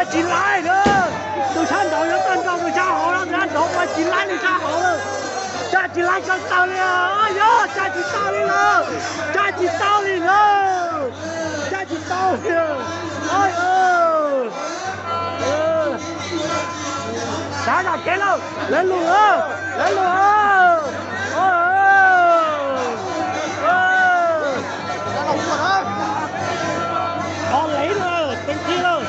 Tsis laib na, tus sab nraud yuav tau nrog tus sab hauv no, tus sab nraud ua tsis laib li sab hauv lawm. Tsa tsis laib ko taw li, yog tsa tsis tau li lawm, tsa tsis tau li lawm, tsa tsis tau li. Xav zam kev lawm, lawv lus, lawv lus. Nrov lev lawm, teev ti lawm.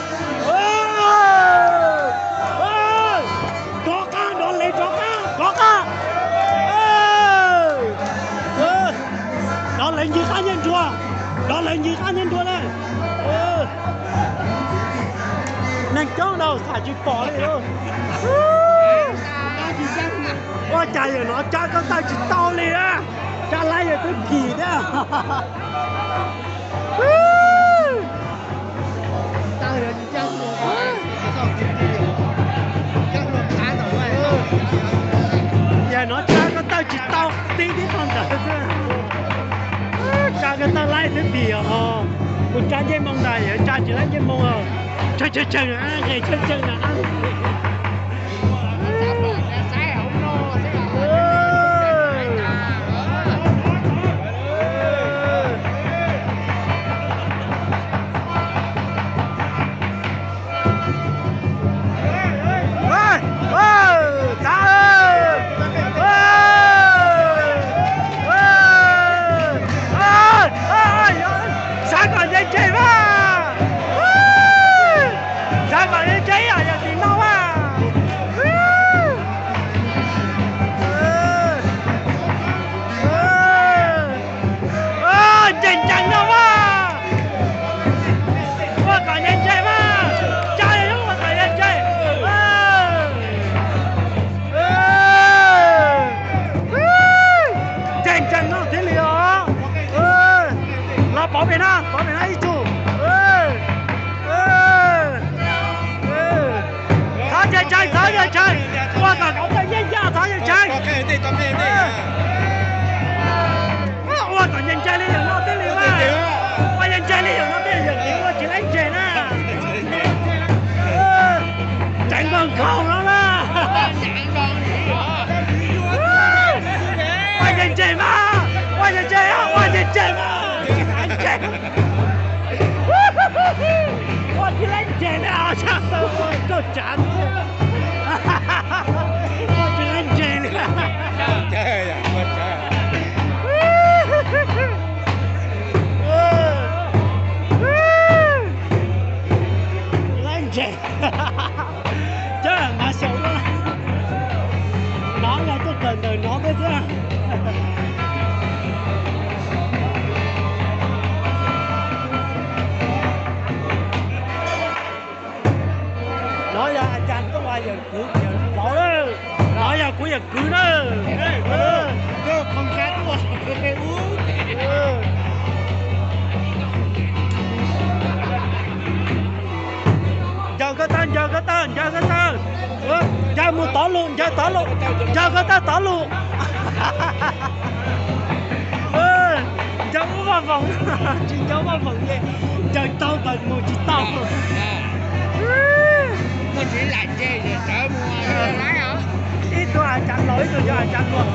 Rov qab, nrov lev rov qab, rov qab. Nrov lev ncig qab nyiaj nruas, nrov lev ncig qab nyiaj nruas na. Neeg coob dhau xam tsis pom li. Ua cas yawm no tsa ko taw tsis tau li a, tsa laib yawg twb phim thiab. Yawm no tsa ko taw tsis tau, tib tib tau ntawd xwb. Tsa ko taw laib twb phim os, kuv tsa ncej moo ntag, yawg tsa tsis laib ncej moo. Tsawg tsawg tsawg, nqes tsawg tsawg na. Xav kom ntse ntse mas, xav kom ntse ntse ib yam yog tim no mas. Ncees ncees no mas, ua kom ntse ntse mas, tsa ua kom ntse ntse. Ncees ncees no thiaj li os. Los pov pem no, pov pem no ib tug. Thov yawg Tshais, thov yawg Tshais, ua kom kauv taw yeej yaj, thov yawg Tshais. Ua kom ntse ntse li yawm no thiaj li mas, ua ntse ntse li yawm no thiaj yawm kev ua tsis laib ntses na. Tseev nkaus nkaus no na. Ua ntse ntse mas, ua ntse ntse, ua ntse ntse mas, tsis laib ntses. Ua tsis laib ntses na, tshaj tawm rau tsav, ua tsis laib ntses li. Laib ntses. Cov mas xyaum ua, nov yog tuaj kawm ntawm nov thiab xwb. Nov yog a cas tuaj yawm kwv yawm vauv lawm, nov yog kuv yawm kwv na. Ncaws ko taw, ncaws ko taw, ncaws ko taw. Ncaws mus tov lus, ncaws tov lus, ncaws ko taw tov lus. Ncaws ua vaj voom, tsis ncaws vaj voom ces ncaws tau tas mus tsis tau. Ib tug a cas laus, ib tug yog a cas hluas.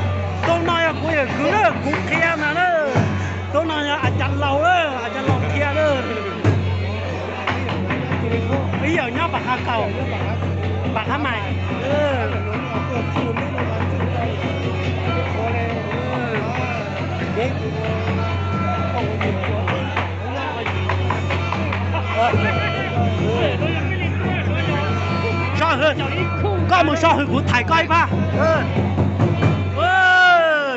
Tus no yog kuv yawm kwv na, kuv qhia mas na. Tus no yog a cas laus na, a cas laus qhia na. Ib yawm nyob Pam Qhab Kaus, Pam Qhab Mais. So hwm, koj mus so hwm kuv thaiv koj ib pab.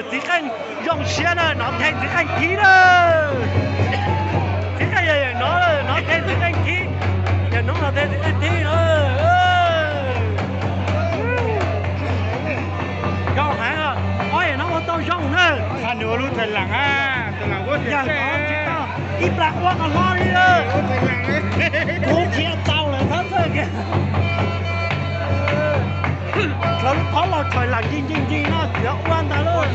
Txiv Qeej zoo siab na, nov the Txiv Qeej khib na. Txiv Qeej yog yawm no, nov the Txiv Qeej khib. Yawm no nov the Txiv Qeej khib. Zoo heev, ob yawm no ua tau zoo na. Yawm no tsis tau ib plag ua kom hlo li lawm. Kuv qhia tau lawm thab txawj kiag. Txhawv lub qhov los tshais lam ncig ncig ncig no txiav ua ntawd lauj.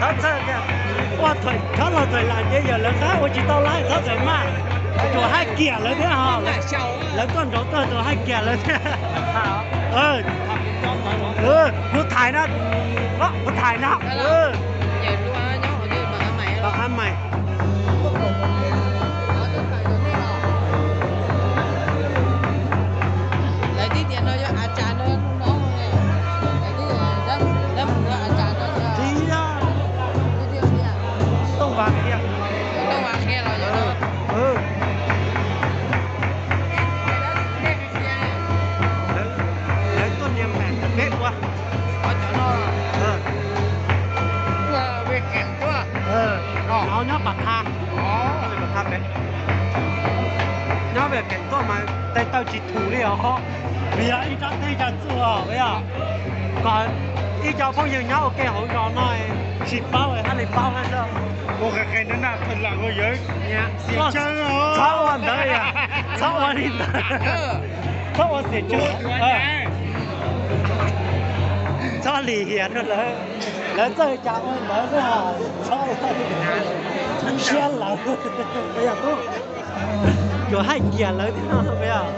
Txhob txhawj, ua thaum txhob los txhawj lam ces yog lawv qab ua tsis tau laib txhob txhawj maj, tsuas haj kiam lawv thiab ho. Lawv tuaj nraud tuaj tsuas haj kiam lawv thiab. Kuv thaiv na, kuv thaiv na. Ab mais. Lawv tib tias no yog a tsa no, lawv tib tias, lawv mus no a tsa no. Tsis yog, Tooj Vas qhia, Tooj Vas qhia los yog no. Lawv tuaj nias npam peb ua. Cov no ua Vias Keem tuaj. No nyob Pas Tha, Pas Tha pem. Nyob Vias Keem tuaj mas tes taw tsis thum li os, vim yog ib rab teb ib rab txuj os, yog kom ib co phooj ywg nyob ua ke hauv zos no tsis paub haj li paub xwb. Txhob ua ntawd, txhob ua li ntawd, txhob ua xiam tsawv, txhob lim hiam rau lawv, lawv txawj cas ua ntawd xwb, txhob ua siab lawv. Yuav haj kiam lawv thiab no yog.